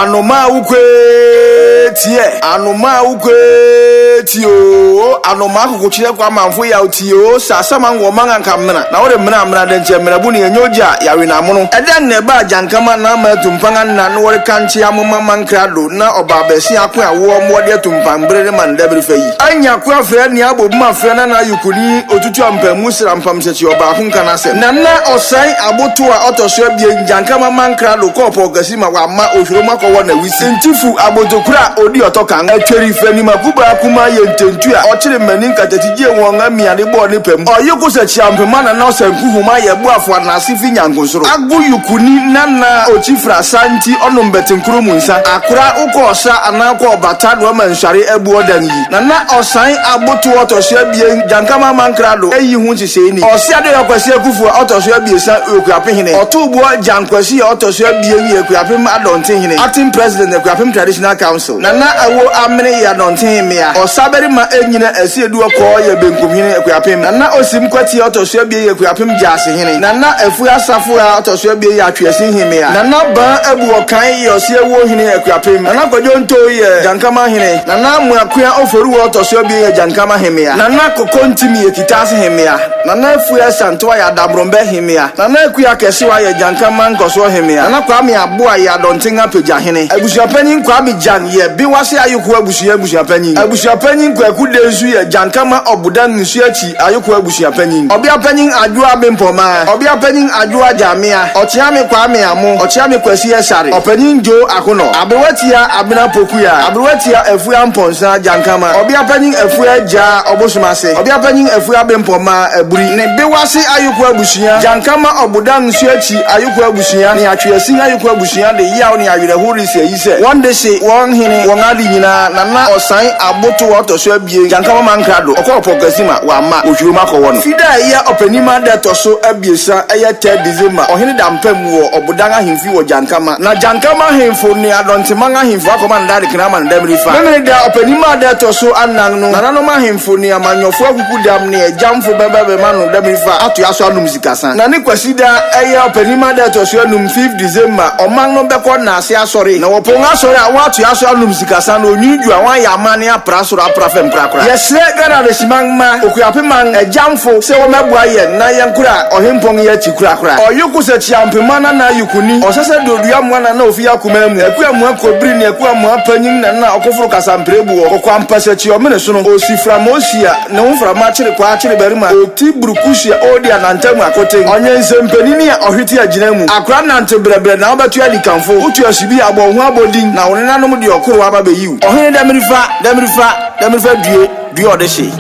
Anomaa wo kwee tiɛ. Anomaa wo kwee tie oo. Anomaa kokokyerɛ kɔ amanfo yaw tie oo. Sɛ asɛm anwɔ ɔman anka mena. Na wode mena amena dɛ nkyɛ mena bu ne ɛnyɛ ogya a yawe na amono. Ɛdɛn na ɛbaa gyankama na ama atumpan anna na wɔrekankye amoma mankrado na ɔbaa bɛse ako a woɔ ma wɔde atumpan bere rema no dabere fa yi. Anya ko afrɛ nea abɔ bum afrɛ nana ayukuni otutu ampamu sra mpam sɛkyi ɔbaako nka n'asɛm. Nana ɔsan aboto a ɔtɔ so abien gyankama mankrado kɔɔ pɔɔkɛse ma wamma ohwere mu akɔwɔ na wisi. Ntifu abotokura a odi ɔtɔ kan atweri fɛ nim akubaa kumaa yɛ ntentu a ɔkyere mmani nkatakyi gyee wɔn amiade bɔɔ ne pɛ mu. Ɔyoko sɛ kyiampema nana ɔsanku homa yɛ boafo anase fi nyankonsoro. Ago yukuni nana okyi frasa nti ɔnom bɛtenkoro mu nsa. Akora wokɔ ɔsa anaa wokɔ ɔbata na wama nsuare abu ɔdan yi. Nana ɔsan aboto ɔtɔso abien Gyankama Amankrado eyi ho nhyehyɛe ni. Ɔse Adeoya Kwasi Akuffo a ɔtɔso abiesa yɛ Okuapehene. Ɔtooboɔ Gyan Kwasi a ɔtɔso abien yɛ Akuapem Adɔntehene, Acting President Akuapem Traditional Council. Nana Awo Amene yɛ Adɔnten mmea. Ɔsabarima Enyina Asiedu Ɔkɔɔ yɛ Benkumhene Akuapem. Nana Osim Kwati a ɔtɔso abien yɛ Akuapem Gyaasehene. Nana Afua Asafo a ɔtɔso abien yɛ Atweasin hemmea. Nana Baa Abu Ɔkan yɛ Ɔseawuo hene Akuapem. Nana Kwadwo Ntoo yɛ Gyankama hene. Nana Amoakua Oforuwa a ɔtɔso abien yɛ Gyankama hemmea. Nana Koko Ntim yɛ Kitase hemmea. Nana Afua Asantewa yɛ Adabrɔmbɛ hemmea. Nana Akua Kɛsewa yɛ Gyankama Nkɔsoɔ hemmea. Nana Kwame Aboa yɛ Adɔnten Apagya hene. Abusuapanyin Kwame Gyan yɛ Bewase Ayoko abusua abusuapanyin. Abusuapanyin Kwaku Densu yɛ Gyankama Ɔbodan Nsuakyi Ayoko abusuapanyin. Ɔbeapanyin Adwoa Bempɔmaa. Ɔbeapanyin Adwoa Gyamea. Ɔkyeame Kwame Amo. Ɔkyeame Kwasi Ɛsare. Ɔpanyin Joe Akonɔ. Aberewatia Abena Pokuya. Aberewatia Afua Mpɔnsa Gyankama. Ɔbeapanyin Afua Agyaa Ɔbosomase. Ɔbeapanyin Afua Bempɔmaa Aburi. Ne Bewase Ayoko abusua. Gyankama Ɔbodan Nsuakyi Ayoko abusua ne Atweasin Ayoko abusua de yaw ne awerɛhow resi ayi sɛ wɔn dehye, wɔn hene, wɔn ade nyinaa, na na ɔsan abotow a ɔtɔ so abien, Gyankama Mankrado, ɔkɔɔ Pɔnkasi ma wamma wɔhwirom akɔwɔ no. Fida a ɛyɛ Ɔpɛnima da ɛtɔ so abiɛsa, ɛyɛ third December, Ɔhene da mpam wɔ Ɔbodan ahemfi wɔ Gyankama, na Gyankama ahemfo ne Adɔnteman ahemfo akɔma no dade kena ama no damirifa. Memeneda Ɔpɛnima da ɛtɔ so anan no, nananom ahemfo ne amanyɔfo akukudam ne agyamfo bɛba bɛma no damirifa atoa so anom sikasa. Na ne Kwasida a ɛyɛ Ɔpɛnima da ɛtɔ so anum, fifth December, ɔman no bɛkɔ nnaase asɔre, na wɔpɔn asɔre a wɔatoa so anom sikasa na onwini du a wɔayɛ amanne apra soro apra fam korakora. Yɛsrɛ Ghana Adehyeman mma, Okuapeman, agyamfo sɛ wɔmmɛboa yɛn na yɛnkora Ɔhempɔn yi akyi korakora. Ɔyoko sɛ Kyiampema Nana Ayukuni, ɔsɛ sɛ Dodua Amoa Nana Ofi Akumaa mu, Aku Amoa Kobiri ne Aku Amoa Panyin Nana Ɔkoforo Kasampreboɔ, Kɔkɔampa Sɛkyi Ɔmene Sono, Osi Frama Osia, Ne ho mframa kyere kwaa kyere barima, oti burukusi a ɔredi anantamu akoten, ɔnyɛ nsɛmpanini a ɔhwete agyina mu, akora nante brɛbrɛ na wobɛto adikanfo, wotu asubi a, bɔ wo ho abɔdin, na wo nenanom de ɔkorow aba bɛyi wo. Ɔhene Damirifa, Damirifa, Damirifa due, due ɔdehye.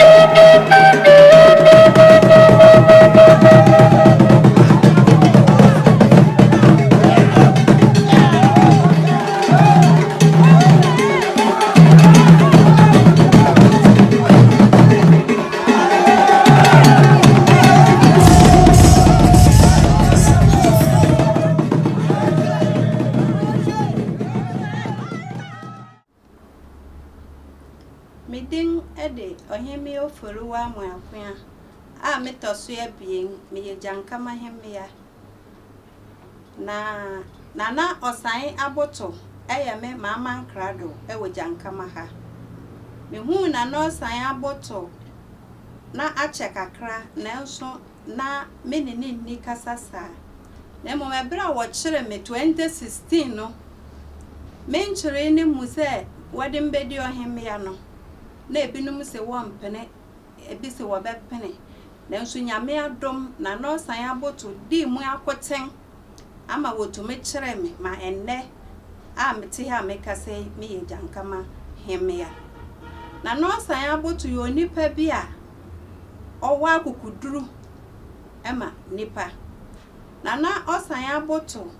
Me din de Ɔhemmea Oforiwa Amoakoa a metɔ so abien, meyɛ Gyankama hemmea. Na Nana Ɔsae Aboto yɛ me Maama Nkrado wɔ Gyankama ha. Mehuu Nana Ɔsae Aboto na akyɛ kakra nanso na me ne no nni kasa saa. Na mmom ɛberɛ a wɔkyeree me 2016 no, me nkyeree no mu sɛ wɔde me bɛdi ɔhemmea no, na ebinom se wɔmpene ebi se wɔbɛpene, nanso Nyame adom na na ɔsan aboto dii mu akoten ama wɔtumi kyeree me ma ɛnnɛ a mete ha a mekasa yi meyɛ Gyankama hemmea. Na na ɔsan aboto yɛ onipa bi a ɔwɔ akokoduru ma nnipa. Na na ɔsan aboto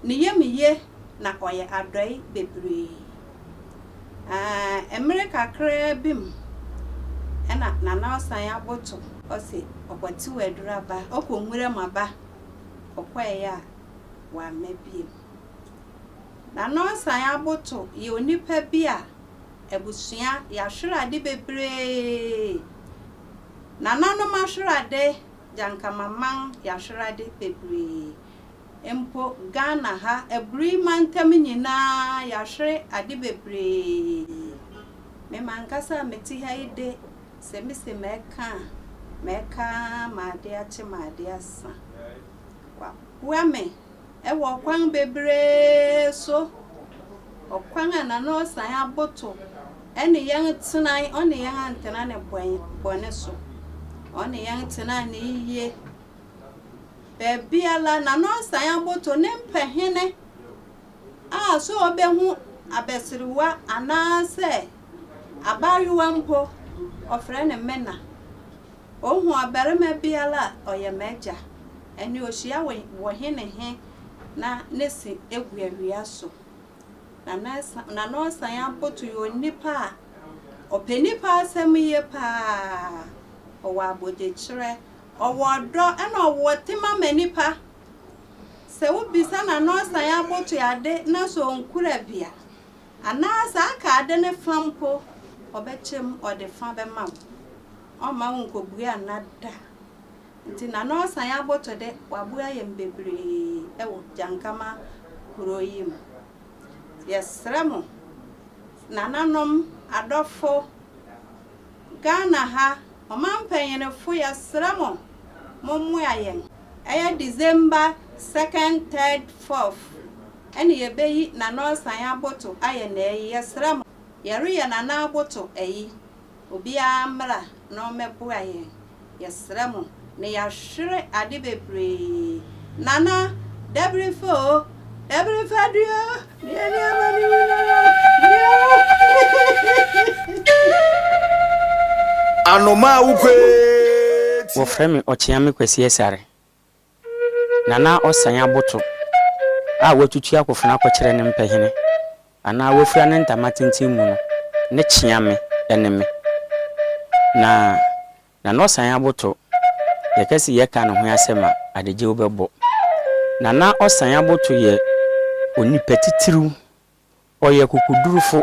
Ne yam ye na ɔyɛ adɔe bebree. Ɛɛ, mmere kakraa bi mu na Nana Ɔsan aboto. Ɔse ɔkɔtew aduru aba, ɔkɔ nwuram aba, ɔkɔeɛ a wamma bio. Nana Ɔsan aboto yɛ onipa bi a abusua yɛahwere ade bebree. Nananom ahwere ade, Gyankamaman yɛahwere ade bebree. Mpo Ghana ha, Aburi mantam nyinaa yɛahwere ade bebree. Me mankasa a mete ha yi de, sɛ mise mɛka a, mɛka ara ma ade akye ma ade asa. Waboa me wɔ ɔkwan bebree so. Ɔkwan a Nana Ɔsan aboto ne yɛn tenae, ɔne yɛn antena ne bɔne so. Ɔne yɛn tenaa ne yiye. Baabiara, Nana Ɔsan aboto ne mpɛhene a sɛ ɔbɛhu abasiriwa anaasɛ abaayewa mpo, ɔfrɛ no mena. Ohu ɔbarima biara a, ɔyɛ m'agya. Ɛnne ohyia wɔ he ne he na ne se gu awia so. Nana Nana Ɔsan Aboto yɛ onipa a ɔpɛ nnipa asɛm yie paa. Ɔwɔ abodwokyerɛ, ɔwɔ ɔdɔ ɛna ɔwɔ tema ma nnipa. Sɛ wobisa Nana Ɔsan Aboto ade na sɛ ɔnkura bi a, anaa sɛ aka ade no fa mpo, ɔbɛkyɛ mu ɔde fa bɛma wo. Ɔmma wo nkɔbua nna da. Nti Nana Ɔsan Aboto de, waboa yɛn bebree wɔ Gyankama kuro yi mu. Yɛsrɛ mo, nananom, adɔfo, Ghana ha, ɔman mpanyinfo yɛsrɛ mo, mommoa yɛn. Ɛyɛ December second, third, fourth ɛna yɛbɛyi Nana Ɔsan Aboto ayɛ n'ayi. Yɛsrɛ mo, yɛreyɛ Nana Aboto ayi. Obiara mmra na ɔmmɛboa yɛn. Yɛsrɛ mo, na yɛahwere ade bebree. Nana, dabiri fa o, dabiri fa dua o, deɛ ne amanehunu o, Anomaa wo kwee tie. Wɔfrɛ me Ɔkyeame Kwasi Asare. Na na ɔsan aboto a watutu akofena akɔkyerɛ ne mpɛhene anaa wafura ne ntama tenten mu no ne kyeame ne me. Na na na ɔsan aboto, yɛka si yɛka ne ho asɛm a, adagyew bɛbɔ. Na na ɔsan aboto yɛ onipa titiriw, ɔyɛ kokodurufo.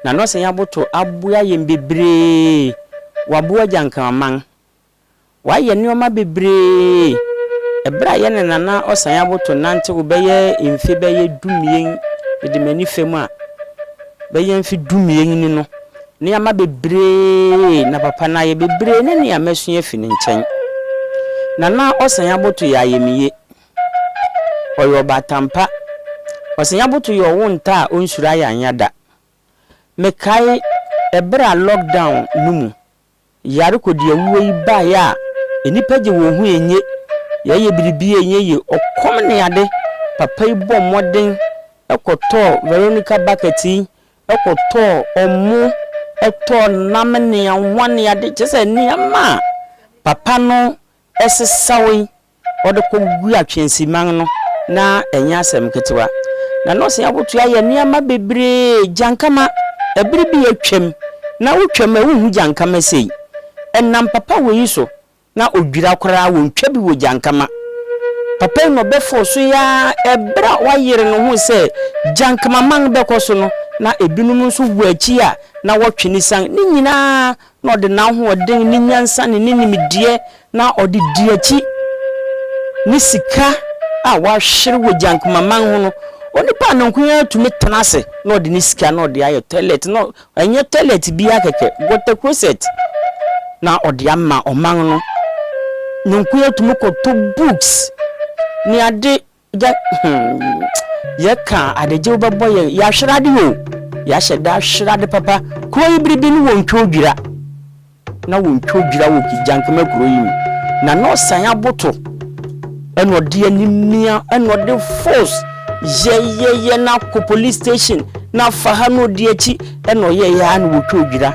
Na na ɔsan aboto aboa yɛn bebree, waboa Gyankraman. Wayɛ nneɛma bebree. Ɛberɛ a yɛne Nana Ɔsane Aboto nantew bɛyɛ mfe bɛyɛ dumien, mede m'ani fam a, bɛyɛ mfe dumien ni no, nneɛma bebree na papa no ayɛ, bebree ne nea masua afi ne nkyɛn. Nana Ɔsane Aboto yɛ ayamye. Ɔyɛ ɔbaatan pa. Ɔsane Aboto yɛ ɔwo nta a ɔnsuro ayanya da. Mekae ɛberɛ a lockdown no mu, Yare kodiawuo yi baeɛ a, nnipa gye wɔn ho ɛnye, yɛyɛ biribi a ɛnyɛ yie, ɔkɔm ne ade, papa yi bɔɔ mmɔden kɔtɔɔ Veronica bucket yi, kɔtɔɔ ɔmo, tɔɔ nam ne anwa ne ade, kyerɛ sɛ nneɛma a papa no sesawee ɔde kɔgu atweansiman no, na ɛnyɛ asɛm ketewa. Na nɔɔse abotoa yɛ nneɛma bebree, gyankama, ɛbere bi atwam, na wotwam a wonhu gyankama sei. Ɛnam papa wei so na odwira koraa wɔntwa bi wɔ gyankama. Papa yi na ɔbɛfɔɔ so yi ara ɛberɛ a wayere ne ho sɛ gyankama man bɛkɔ so no, na ebinom nso wɔ akyi a na wɔtwe ne sian. Ne nyinaa na ɔde n'ahoɔden, ne nyansa ne ne nimdeɛ na ɔde di akyi ne sika a wahwere wɔ gyankomaman ho no, onipa a ne nko ara tumi tena ase na ɔde ne sika na ɔde ayɛ toilet na ɛnyɛ toilet biara kɛkɛ, water closet na ɔde ama ɔman no. Ne nko ara tumi kɔtɔ books ne ade gya hmm yɛka adegyew bɛbɔ yɛn yɛahwere ade o yɛahyɛ da ahwere ade papa kuro yi biribi ne wɔn ntwa odwira. Na wɔntwa odwira wɔ Gyankama kuro yi mu. Na na ɔsan aboto, ɛna ɔde animia, ɛna ɔde force yɛyɛyɛ na akɔ police station na afa ha na ɔdi akyi, ɛna ɔyɛyɛ a na wɔtwa odwira.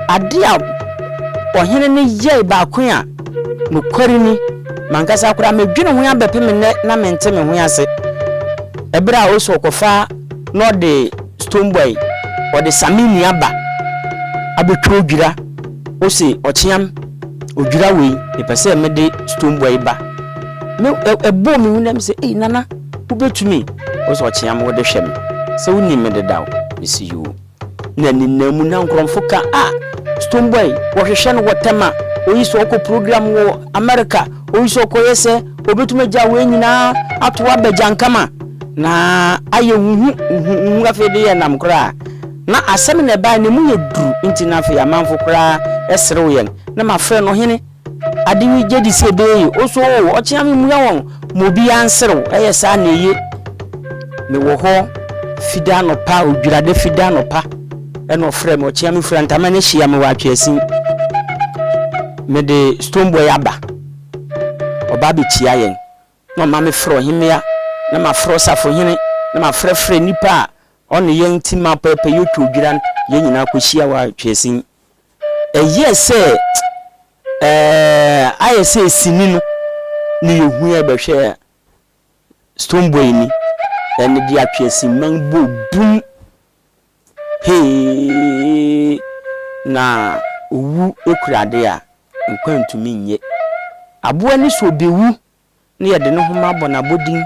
Ade a ɔhene no yɛe baako a nokware ni, mankasa koraa medwene ho abɛpem nnɛ na mente me ho ase. Ɛberɛ a ɔsɛ ɔkɔfa na ɔde Stonebwoy ɔde Samini aba abɛtwa odwira ose ɔkyeam odwira wei mepɛ sɛ mede Stonebwoy ba me ɛbɔɔ me hu dɛ mesɛ ei nana wobɛtumi ose ɔkyeam wode hwɛ me sɛ wonim me dedaw mese yoo na nenam mu na nkurɔmfo ka a Stonebwoy wɔhwehwɛ no wɔ Tema oyi sɛ ɔkɔ program wɔ America oyi sɛ ɔkɔyɛ sɛ. Obetumi agya wei nyinaa ato aba gyankama na ayɛ huhu huhu afei de yɛ nam koraa. Na asɛm na ɛbae no emu yɛ duru nti na afei amanfo koraa serew yɛn. Na mafrɛ no ɔhene. Ade yi gye di sɛ ɛbɛyɛ yie. Ose oo, ɔkyena memmua wɔn ma obiara nserew. Ɛyɛ saa na eye. Mewɔ hɔ Fida anɔpa, Odwirade Fida anɔpa, ɛna ɔfrɛɛ me, ɔkyea me fura ntama no ahyia me wɔ Atweasin. Mede Stonebwoy aba. Ɔba abɛkyia yɛn. Na ɔma mefrɛ ɔhemmea, na mafrɛ ɔsafohene, na mafrɛfrɛ nnipa a ɔne yɛn ti ma pɛpɛ yɛtwa odwira no, yɛn nyinaa kɔhyia wɔ Atweasin. Ɛyɛɛ sɛ ɛɛ ayɛ sɛ sini no ne yɛhu yɛ bɛhwɛ Stonebwoy ni ɛne de atweasimman bɔ bum hee na owu kura ade a nkwa ntumi nnye. Aboa ni so obewu na yɛde ne homa abɔ no abɔdin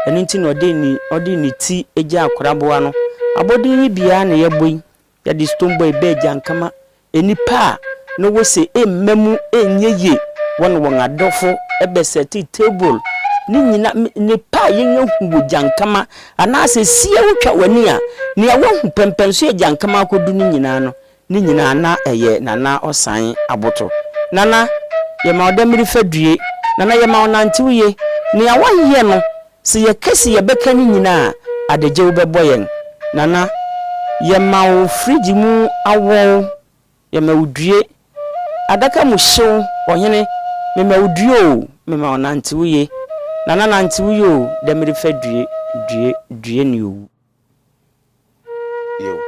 ɛno nti na ɔde ne ɔde ne ti gyaa koraboa no. Abɔdin yi biara na yɛbɔ yi. Yɛde Stonebwoy bɛɛ Gyankama, nnipa a na wose mma mu nyɛ yie, wɔne wɔn adɔfo bɛsɛte table ne nyina, nnipa a yɛn ahu wɔ Gyankama anaasɛ sie wotwa w'ani a, nea woahu pɛmpɛnso yɛ Gyankama akɔdu no nyinaa no, ne nyinaa na ɛyɛ Nana Ɔsan Aboto. Nana, yɛma wo dɛmmere fadue, Nana yɛma wo nantew ye, nea woayɛ no Se yɛka si yɛbɛka ne nyina a, adagyew bɛbɔ yɛn. Nana, yɛma wo fridge mu awɔw, yɛma wo due. Adaka mu hyew, ɔhene, mema wo due o, mema wo nantew ye. Nana nantew ye o, dɛmerefa due, due, due ne owu. Yiw,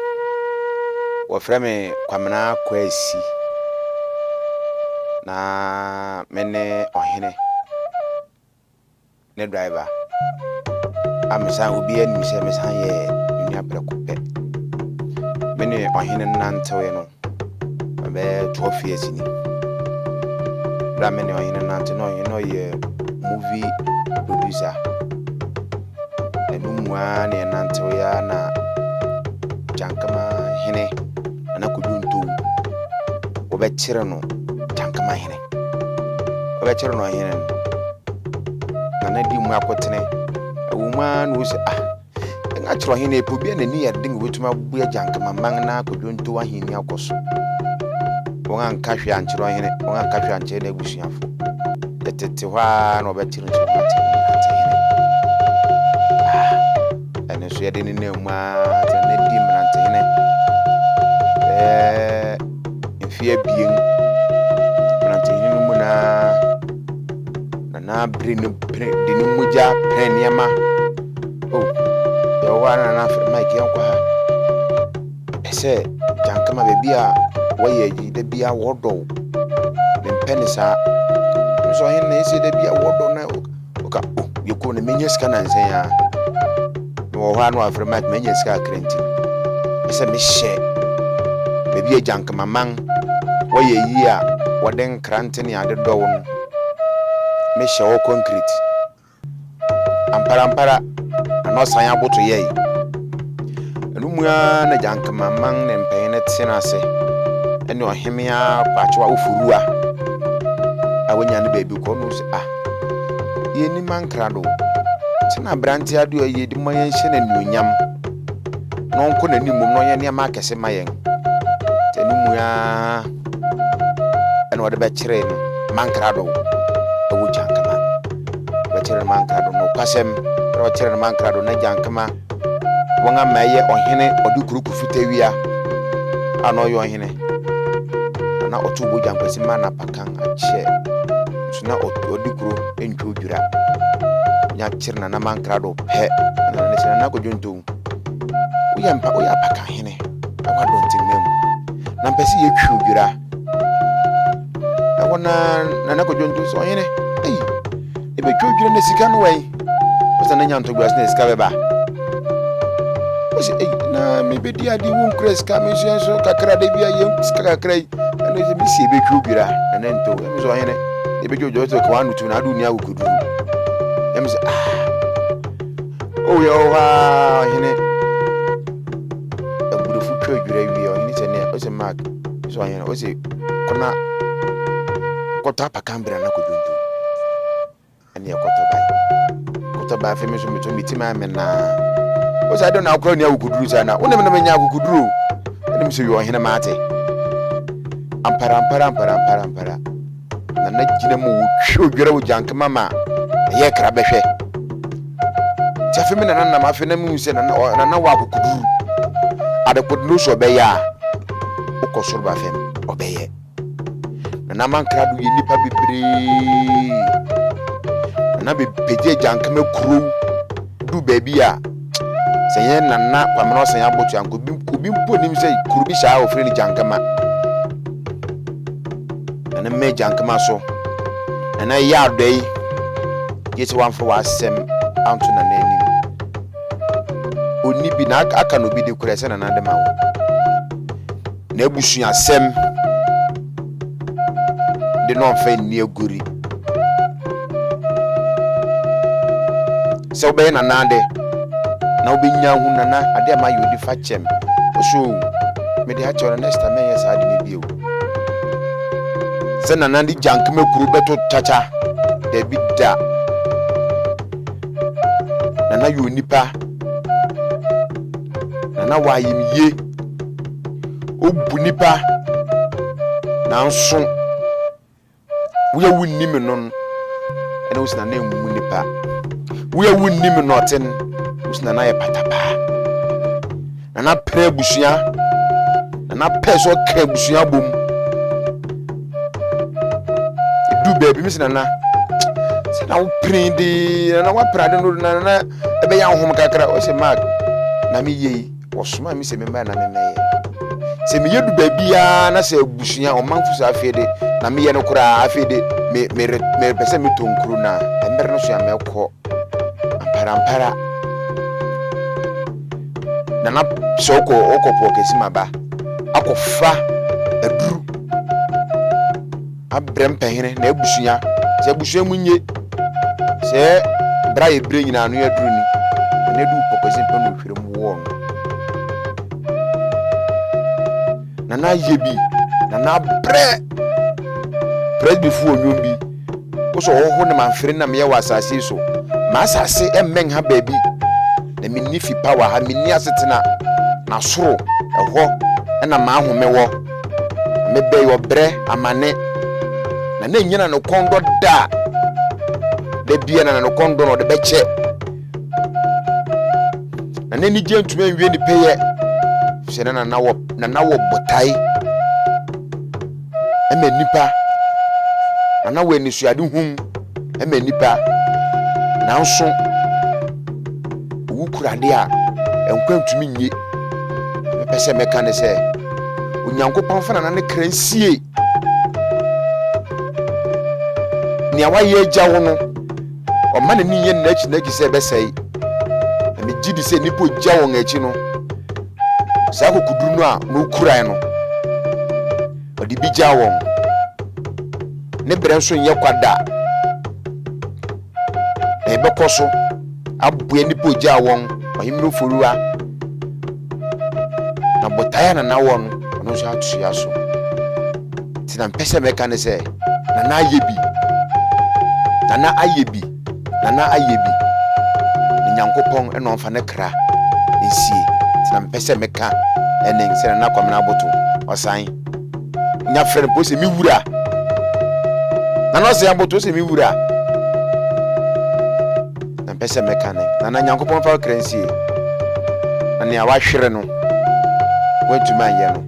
wɔfrɛ me Kwamina Kwasi, na me ne ɔhene. ne driver a mesan obiara nim sɛ mesan yɛ me nua prɛko pɛ. Me ne ɔhene no nantewee no ɛbɛyɛ 12 years ni. Berɛ a me ne ɔhene nante na ɔhene no ɔyɛ movie producer. Ɛno mu ara na yɛnantewee ara na Gyankama hene Nana Kojo Ntow wɔbɛkyere no Gyankama hene. Wɔbɛkyere no ɔhene no. Na na di mu akotene. Ɛwɔ mu ara na ɔsi ah ɛnka kyerɛ ɔhene epo bi a n'ani yɛ den obetumi aboa Gyankama na Kojo Ntow ahenni akɔ so. Wɔn anka hwee ankyerɛ ɔhene, wɔn anka hwee ankyerɛ n'abusuafo. Yɛtete hɔ ara na wɔbɛkyere nso wɔn akyere no mmerantehene. Ah, ɛno nso yɛde ne nam mu ara sɛ na di mmerantehene. Ɛɛ mfe abien. Mmerantehene no mu na na n'abere no pere de ne mogya pere nneɛma. Oh, yɛwɔ hɔ ara na na afei Mike yɛnkɔ ha. Ɛsɛ Gyankama baabi a wɔyɛ ayi da bi a wɔdɔ wo. Mempɛ ne saa. Nso ɔhene na ɛsɛ da bi a wɔdɔ na Ɔka, oh, yɛkɔ no, menya sika nansa yi ara. Mewɔ hɔ a na wafrɛ Mike, manya sika kakra nti, pɛ sɛ mehyɛ baabi a Gyankamaman wɔyɛ yie a wɔde nkrante ne ade dɔw no, mehyɛ hɔ concrete. Amparampara, na na ɔsan aboto yɛe. Ɛno mu ara na Gyankamaman ne mpanyin no tena ase ne ɔhemmea Kwakyewa Oforua a wanya ne baabi kɔ no sɛ, ah, Yɛnnim ankrado. Sɛ na aberante ade a ɔyɛ de ma yɛnhyɛ no anuonyam na ɔnkɔ n'anim mmom na ɔnyɛ nneɛma akɛse ma yɛn. Sɛ no mu ara ɛna ɔde bɛkyeree no mankrado ɛwɔ Gyankama. Bɛkyerɛ no mankrado no kwasɛm ɛna ɔkyerɛ no mankrado na Gyankama wɔn ama ɛyɛ ɔhene ɔde kuro Kofi Tawia a na ɔyɛ ɔhene na ɔto bɔ Gyankwasi ma n'apakan akyɛ. Nso na ɔdi kuro ntwa odwira. Nya kyere Nana Mankrado pɛ na Nana sɛ Nana Kwadwo Ntow woyɛ mpa woyɛ apakahene ɛwɔ Adɔntenma mu na mpɛ sɛ yɛtwi odwira. Ɛhɔ na Nana Kwadwo Ntow sɛ ɔhene ei ebɛtwa odwira na sika no wɛn ɔsɛ na nya ntɔgua sɛ na sika bɛba. Ɔsɛ ei na mebɛdi ade wo nkura sika me nso yɛn nso kakra da bi a yɛn sika kakra yi ɛna sɛ mesi ebɛtwa odwira Nana Ntow ɛmi sɛ ɔhene ebɛtwa odwira ɔsɛ kɔwa no tu na ade ni akokoduru ɛmi sɛ ah oh yɛ wɔ hɔ a ɔhene aburofo twa odwira wie ɔhene sɛ ne ɔsɛ mark sɛ ɔhene ɔsɛ kɔna kɔtɔ apakan bra na kɔdwonto. Ɛne ɛkɔtɔ bae. Kɔtɔ bae afei me nso metɔ me ti maa me naa. Wo sɛ adɛn na wokora ni akokoduru saa na wonim na menya akokoduru o. Ɛne me sɛ yɛ ɔhene maate. Ampara ampara ampara ampara ampara. Nana gyina mu wotwi odwira wɔ gyankema ma ɛyɛ kra bɛhwɛ. Nti afei me nana nam afei na mehu sɛ nana nana wɔ akokoduru. Adekode no so ɔbɛyɛ a wokɔ soro ba fam ɔbɛyɛ. Nana Mankrado yɛ nnipa bebree. Nana bɛpagya Gyankama kurow du baabi a sɛ yɛn Nana Kwamena Ɔsɛn Aboto anka obi obi mpo nim sɛ kuro bi saa a wɔfrɛ no Gyankama. Nana mmɛ Gyankama so. Nana yɛ adɔe gye sɛ wamfa w'asɛm anto Nana anim. Onni bi na aka na obi de korɛ sɛ Nana de ma wo. N'abusuasɛm de no ɔmfa nni agori. Sɛ wobɛyɛ nana ade na wobɛnya hu nana ade a mayɛ odi fa kyɛm. Ɔsɛ o, mede akyɛ wo na next time mɛnyɛ saa ade no bio. Sɛ nana de gyankema kuro bɛto kyakya, dabi da. Nana yɛ onipa. Nana wɔ ayamye. Obu nnipa, nanso wo a wunnim no no, ɛna wosi nana mmu nnipa. Wo a wunnim no ɔte no, wosi nana yɛ patapaa. Nana pere abusua, nana pɛ sɛ ɔka abusua bom. Edu baabi mi si nana, sɛ na wopere de, nana wapere ade no, nana ɛbɛyɛ ahom kakra. Ɔsɛ Mark, na meyɛ yi. Wɔsomaa me sɛ memmra na memmɛyɛ. Sɛ meyɛ du baabiara na sɛ abusua, ɔmanfo sɛ afei de na meyɛ no koraa, afei de me mere merepɛ sɛ metɔ nkuro no a, mmerɛ no so a mɛkɔ amparampara. Nana sɛ wokɔ wokɔ pɔɔ kɛse ma ba akɔfa aduru. Abrɛ mpɛhene na abusua sɛ abusua mu nye sɛ bra yɛ bere nyinaa ano yɛ duru ni na edu pɔkɔsi mpɛ no hwere mu wɔ no na na yɛ bi na na brɛ presbyfo wɔ nnwom bi wosɔ ɔhɔho ne mamfere na meyɛ wɔ asase so ma asase mmɛn ha baabi na menni fi pa wɔ ha menni asetena na soro ɛhɔ na m'ahome wɔ Mebɛn ɔbrɛ, amane, na na nnyina no kɔn dɔ da a, da bia na ne kɔn dɔ na ɔde bɛkyɛ. Na n'anigye ntumi anwie ne pɛyɛ, sɛ na nana wɔ nana wɔ botae ɛma nnipa, nana wɔ anisoade hum ɛma nnipa, nanso owu kura ade a nkwa ntumi nnye. Mepɛ sɛ mɛka ne sɛ, Onyankopɔn mfa nana ne kra nsie. Nea wayɛ agya wo no, ɔma n'ani nyɛ n'akyi n'akyi sɛ ɛbɛsɛe. Na megye di sɛ nnipa ogya wɔn akyi no, saa akokoduru no a na okurae no, ɔde bi gyaa wɔn. Ne brɛ nso nyɛ kwa da. Na yɛbɛkɔ so aboa nnipa ogyaa wɔn, Ɔhemmea Oforiwa. Na botae a Nana wɔ no, ɔno nso atoa so. Nti na mpɛ sɛ mɛka ne sɛ, Nana ayɛ bi. Nana ayɛ bi. Nana ayɛ bi. Na Nyankopɔn na ɔmfa ne kra nsie. Nti na mpɛ sɛ meka ɛne sɛ Nana Kwamena Aboto, ɔsan nya frɛ no mpo sɛ me wura. Nana ɔsɛe aboto sɛ me wura. Na mpɛ sɛ mɛka ne Nana Nyankopɔn fa kra nsie. Na nea wahwere no wantumi anyɛ no,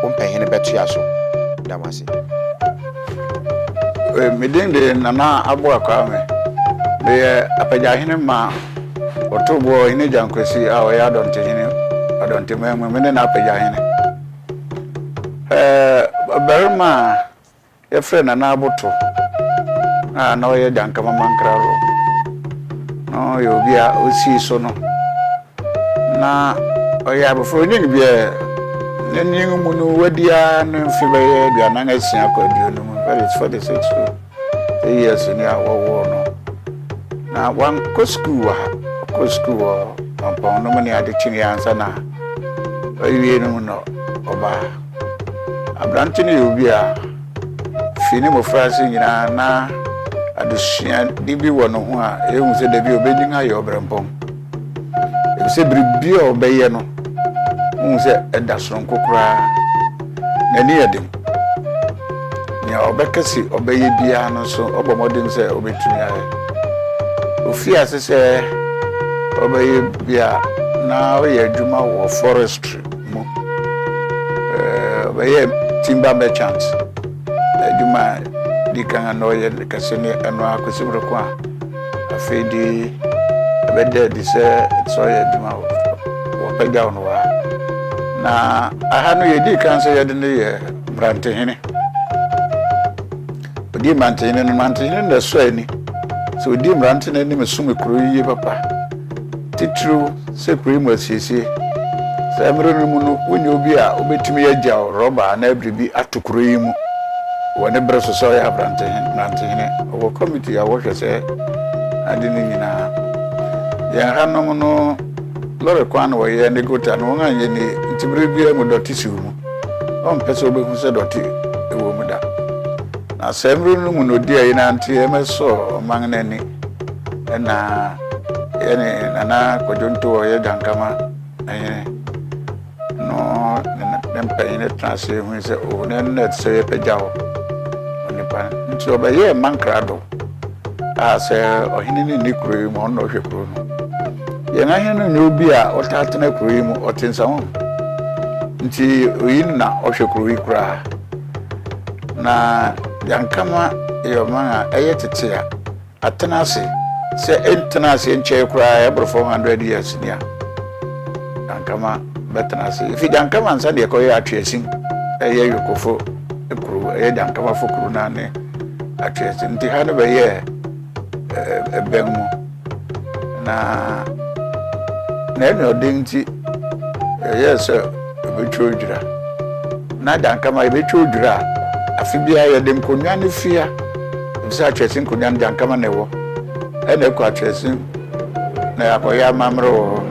wo mpɛhene bɛtoa so. Da mo ase. Me din de Nana Aboah Kwame. Meyɛ Apagyahene ma Ɔtoboɔ Ɔhene Gyankwasi a ɔyɛ Adɔntehene, Adɔnteman mu. Me ne n'Apagyahene. Ɔbarima a wɔfrɛ no Nana Aboto a na ɔyɛ Gyankama Mankraro no yɛ obi a osii so no, na ɔyɛ abɔfra, onyin biara. N'anyin mu no, wadi ara ne mfe bɛyɛ 46 kɔ 50, that is 46 to years ni a wɔwoo no. Na wankɔ sukuu wɔ ha, ɔkɔɔ sukuu wɔ Mampɔn no mu ne ade kyinii ansa na wawie no mu na ɔbaa ha. Aberante no yɛ obi a fi ne mmofraase nyinaa na adesuade bi wɔ ne ho a yɛhu sɛ dabi ɔbɛnyin ayɛ ɔbrɛmpɔn. Efisɛ biribi a ɔbɛyɛ no, wohu sɛ ɛda soronko koraa. N'ani yɛ den. Nea ɔbɛka si ɔbɛyɛ biara no nso, ɔbɔ mmɔden sɛ obetumi ayɛ. Ofii ase sɛ ɔbɛyɛ bi a na ɔyɛ adwuma wɔ forestry mu. Ɔbɛyɛɛ timber merchant. Adwuma a di kan a na ɔyɛ kɛse ne ɛno ara kɔsi bere ko a afei de ɛbɛda adi sɛ ɛsɛ sɛ ɔyɛ adwuma wɔpagyaw no wɔ ha. Na aha no yɛdii kan sɛ yɛde no yɛ mmerantehene. Ɔdii mmerantehene no, mmerantehene na ɛsɔ ani. Sɛ ɔdii mmerante no anim som kuro yi yie papa. Titiriw sɛ kuro yi mu asiesie. Saa mmere no mu no, wonni obi a obetumi agyaw rɔba anaa biribi ato kuro yi mu wɔ ne bere so sɛ ɔyɛ aberantehene. Mmerantehene. Ɔwɔ kɔmiti a wɔhwɛ sɛ ade no nyinaa. Yɛn hanom no, lɔre kwan na wɔyɛ ne gota no, wɔn anyɛ ni nti bere biara mu dɔte siw mu. Ɔmpɛ sɛ obehu sɛ dɔte wɔ mu da. Na saa mmere no mu na odi ayi na nti ɛmɛsɔɔ ɔman no ani. Ɛna yɛne Nana Kwadwo Ntow a ɔyɛ Gyankama hene no ne ne mpanyin tena ase hui sɛ o na ɛno na ɛte sɛ yɛpagyaw onipa no. Nti ɔbɛyɛɛ mankrado a sɛ ɔhene no nni kuro yi mu ɔno na ɔhwɛ kuro no. Yɛn ahene no nyɛ obi a ɔtaa tena kuro yi mu, ɔte Nsawam. Nti oyi no na ɔhwɛ kuro yi koraa. Na Gyankama yɛ ɔman a ɛyɛ tete a Atena ase, sɛ ɛntena ase nkyɛe koraa ɛboro 400 years ni a, Gyankama bɛtena ase. Efi Gyankama ansa na yɛkɔyɛ Atweasin, ɛyɛ Yokofo kuro, ɛyɛ Gyankamafo kuro no ne Atweasin. Nti ha no bɛyɛɛ ɛbɛn mu. Na na ɛne ɔden nti ɛyɛɛ sɛ ɛbɛtwa odwira. Na Gyankama yɛbɛtwa odwira a, afe biara yɛde nkonnwa no fia. Efisɛ atwɛse nkonnwa no gyankama na ɛwɔ, ɛna ɛkɔ atwɛse na yɛakɔyɛ amammerɛ wɔ hɔ.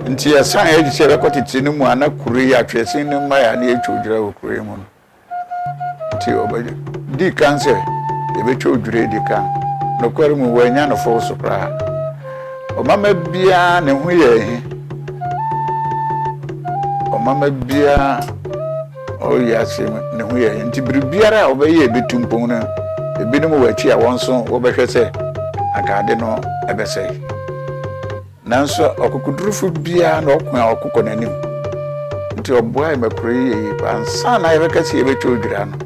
Nti yɛsan yɛn akyi sɛ yɛbɛkɔ tete no mu a na kuro yi atwɛse no mmaeɛ a na yɛtwa odwira wɔ kuro yi mu no. Nti ɔbɛdii kan sɛ yɛbɛtwa odwira adi kan. Nokware mu wɔannya no fɔw so koraa. Ɔmama biara ne ho yɛ ahi. Ɔmama biara Ɔwɔ wiase mu ne ho yɛ nti biribiara a ɔbɛyɛ a ebetu mpɔn no, ebinom wɔ akyi a wɔn nso wɔbɛhwɛ sɛ anka ade no bɛsɛe. Nanso ɔkokodurufo biara na ɔko a ɔko kɔ n'anim. Nti ɔboae ma kuro yi yɛ yie paa. Ansa na yɛbɛka sɛ yɛbɛtwa odwira no,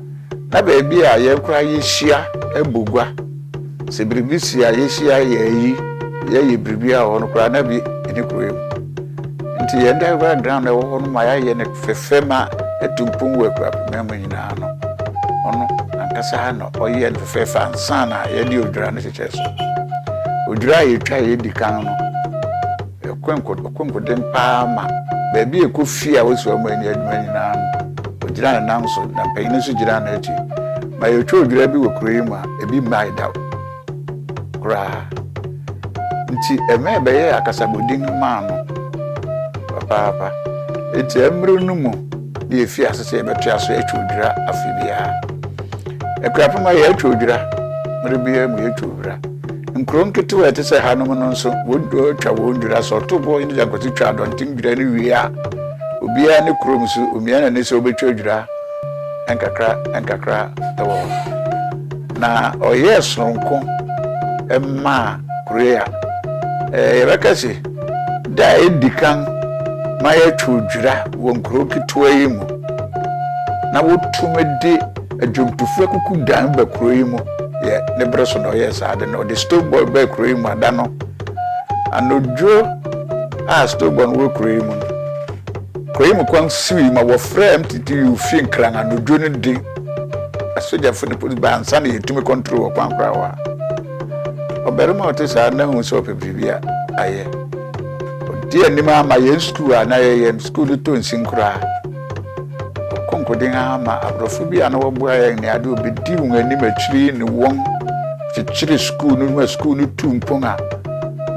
na baabi a yɛn koraa yɛhyia bɔ gua. Sɛ biribi si a yɛhyia yɛ ayi, yɛyɛ biribiara wɔ hɔ no koraa na bi nni kuro yi mu. Nti yɛn diagram ground a ɛwɔ hɔ no ma yɛayɛ no fɛfɛ ma atu mpon wɔ Akuapem mu nyinaa no, ɔno ankasa na ɔyɛɛ no fɛfɛɛfɛ ansa na yɛde odwira no hyehyɛɛ so. Odwira a yɛtwa a yɛdi kan no, ɛkɔ nkoden paa ma baabi a ɛkɔ fie a wɔsi wɔn ani adwuma nyinaa no, ɔgyina ne nan so na mpanyin nso gyina n'akyi. Ma yɛtwa odwira bi wɔ kuro yi mu a, ebi mmae da koraa. Nti ɛma ɛbɛyɛɛ akasabɔdin maa no papaapa. Enti ɛmmere no mu na yɛfii ase sɛ yɛbɛtoa so atwa odwira afe biara. Akuapem ha yɛatwa odwira, mmere biara mu yɛtwa odwira. Nkuro nketewa a ɛte sɛ hanom no nso, wɔtwa wɔn dwira. Sɛ ɔtoboɔ ne Gyankwasi twa adɔnten dwira no wie a, obiara ne kurom nso, omia n'ani sɛ ɔbɛtwa dwira nkakra nkakra wɔ hɔ. Na ɔyɛɛ soronko maa Korea. Yɛbɛka se, da a edi kan ma yɛtoo dwira wɔ nkurow ketewa yi mu na wotumi de adwontofo akukudan ba kurow yi mu yɛ ne bere so na ɔyɛɛ saa ade no. Ɔde Stonebwoy baa kurow yi mu ada no anodwo a Stonebwoy no wɔ kurow yi mu no. Kurow yi mu kwan siwii ma wɔfrɛɛ MTTU fi Nkran anodwo no de asogyafo ne polisi baa ansa na yɛtumi kɔntrol wɔ kwan koraa wɔ ha. Ɔbarima a ɔte saa na hu sɛ ɔpɛ biribi a ayɛ. Ɔdi anim ara ma yɛn sukuu a na yɛyɛ no, sukuu no tɔ nsin koraa. Ɔkɔ nkoden ara ma aborɔfo bi a na wɔboa yɛn ne ade obedi wɔn anim akyiri yi ne wɔn kyekyere sukuu no ma sukuu no tu mpɔn a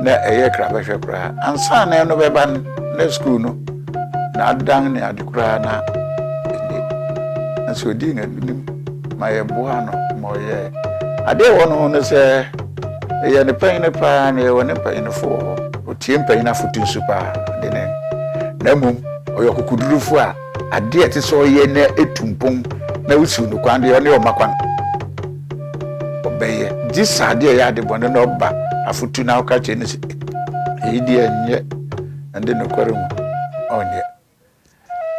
na ɛyɛ krabɛhwɛ koraa. Ansa na ɛno bɛba no, na sukuu no na adan ne ade koraa na ɛnni. Nanso odii n'anim ma yɛboaa no ma ɔyɛɛ. Adeɛ a ɛwɔ ne ho ne sɛ, yɛ ne panyin paa na yɛwɔ ne mpanyinfo wɔ hɔ. Otie mpanyin afotu nso paa de ne. Na mmom ɔyɛ ɔkokodurufo a adeɛ a ɛte sɛ ɔyɛ na etu mpɔn na wosiw no kwan deɛ ɔne ɔma kwan. Ɔbɛyɛ. Gye sɛ adeɛ a ɛyɛ ade bɔne na ɔba afotu na ɔka kyerɛ no sɛ eyi deɛ nyɛ ɛnde nokware mu ɔnyɛ.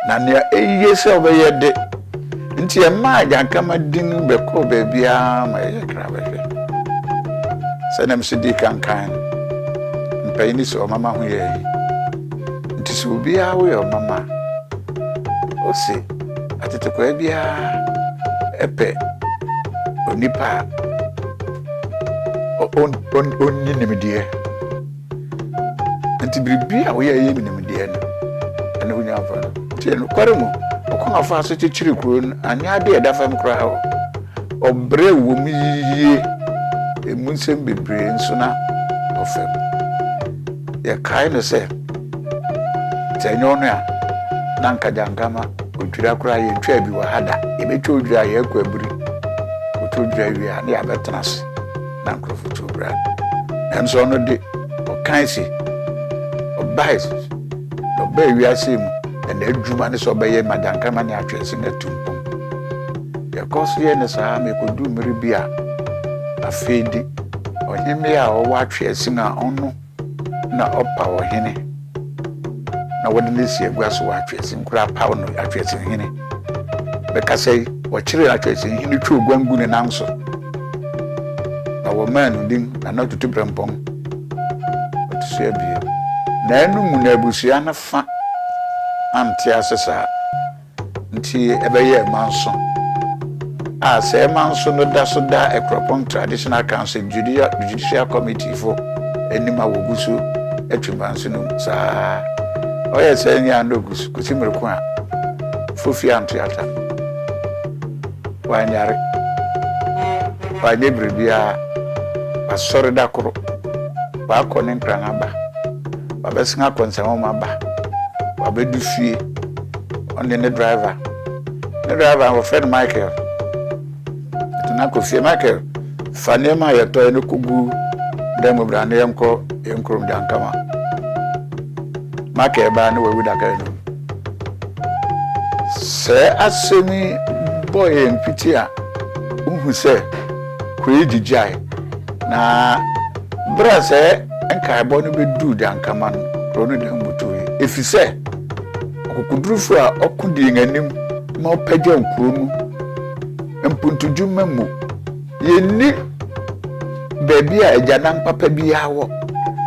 Na nea eye sɛ ɔbɛyɛ de nti ɛmaa Gyankama din bɛkɔɔ baabiara ma ɛyɛɛ krabɛhwɛ. Sɛnea mise dii kan kae no, mpanyin sɛ ɔmama ho yɛ ahi. Nti sɛ obiara woyɛ ɔmama a, ose atetekwaa biara pɛ onipa a onni nimdeɛ. Nti biribi a woyɛ yɛ nimdeɛ no, ɛne wonya mfa no. Nti nokware mu, ɔkwan a ɔfaa so kyekyeree kurow no anyɛ ade a ɛda fam koraa o. Ɔbrɛ wom yiye, emu nsɛm bebree nso na ɔfam. Yɛkae no sɛ, sɛ ɛnyɛ ɔno a, na anka Gyankama odwira koraa yɛntwaa bi wɔ ha da. Yɛbɛtwa odwira a yɛkɔ abiri, kɔtwa odwira wie a na yɛabɛtena ase. na nkurɔfo tu bra. Nanso ɔno de, ɔkae se, ɔbae, na ɔbaa wiase mu, na n'adwuma ne sɛ ɔbɛyɛ ma gyankrama ne atweɛse no atu mpɔn. Yɛkɔ so yɛ no saa ma ekodu mmere bi a, afei de, ɔhemmea a ɔwɔ atweɛse no a ɔno na ɔpaw ɔhene na wɔde no asi agua so wɔ Atweasin koraa paw no Atweasin hene. Bɛkasa yi, wɔkyeree Atweasin hene twoo guan gu ne nan so, na wɔmaa no din Nana Tutu Brɛmpɔn ɔto so abien. Na ɛno mu na abusua no fa ante ase saa. Nti ɛbɛyɛɛ manso a sɛɛ manso no da so da Akuropɔn Traditional Council Judicial Committee fo anim a wɔgu so twe manso no mu saa ara. Ɔyɛɛ saa nyaa no gu so kɔsi mmere ko a Fofi antoata, wanyare, wanyɛ biribiara, wasɔre da koro, wakɔ ne nkran aba, wabɛsen akɔ nsɛnwoma aba, wabɛdu fie. Ɔne ne driver. Ne driver no wɔfrɛ no Michael. Ɔde no akɔ fie. Michael, fa nneɛma a yɛtɔe no kɔgu dan mu bra na yɛnkɔ yɛn kurom Gyankama. Michael baa ne wawu da kar no mu. Sɛ asɛm yi bɔ yɛn piti a, wohu sɛ kuro yi gyigyae. Na berɛ a sɛ nkaebɔ no bɛduu Gyankama no, kuro no dan butuiɛ. Ɛfiri sɛ Ɔkokodurufo a ɔko di yɛn anim ma ɔpagyaw kurow no mpuntudwuma mu. Yenni baabi a agyanan papa biara wɔ.